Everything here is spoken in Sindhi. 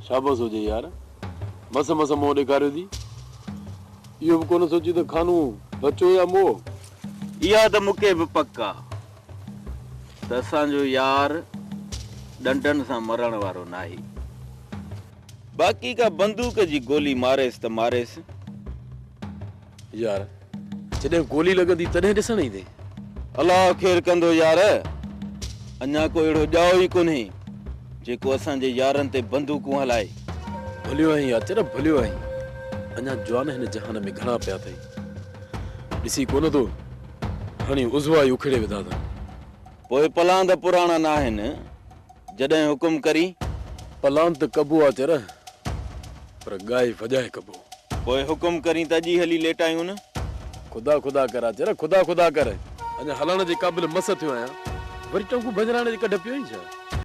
شابس هجي يار، مس مس منهن ڏيکاريو ٿي. اهو به ڪونه سوچيو ته خانو بچو يا موئو. اها ته مون کي به پڪ آ ته اسان جو يار ڏنڊن سان مرڻ وارو ناهي. باقي ڪا بندوق جي گولي ماريس ته ماريس. يار جڏهن گولي لڳندي تڏهن ڏسڻ ايندين. الله خير ڪندو يار، اڃا ڪو اهڙو ڄائو ئي ڪونهي جيڪو اسان جي يارن تي بندوقون هلائي. ڀليو آهين آچر ڀليو آهين، اڃا جوان هن جهان ۾ گهڻا پيا اٿئي. ڏسي ڪونه ٿو، هڻي عضوا ئي اکيڙي وڌا اٿن. پوء پلاند پراڻا ناهن، جڏهن حڪم ڪرين. پلاند ته ڪبو آچر، پر ڳائي وڄائي ڪبو. پوء حڪم ڪرين ته اڄ ئي هلي ليٽايون نه. خدا خدا ڪر آچر، خدا خدا ڪر. اڃا هلڻ جي قابل مس ٿيو آهيان، وري ٽنگون ڀڃرائڻ جي ڪڍ پيو آهين ڇا؟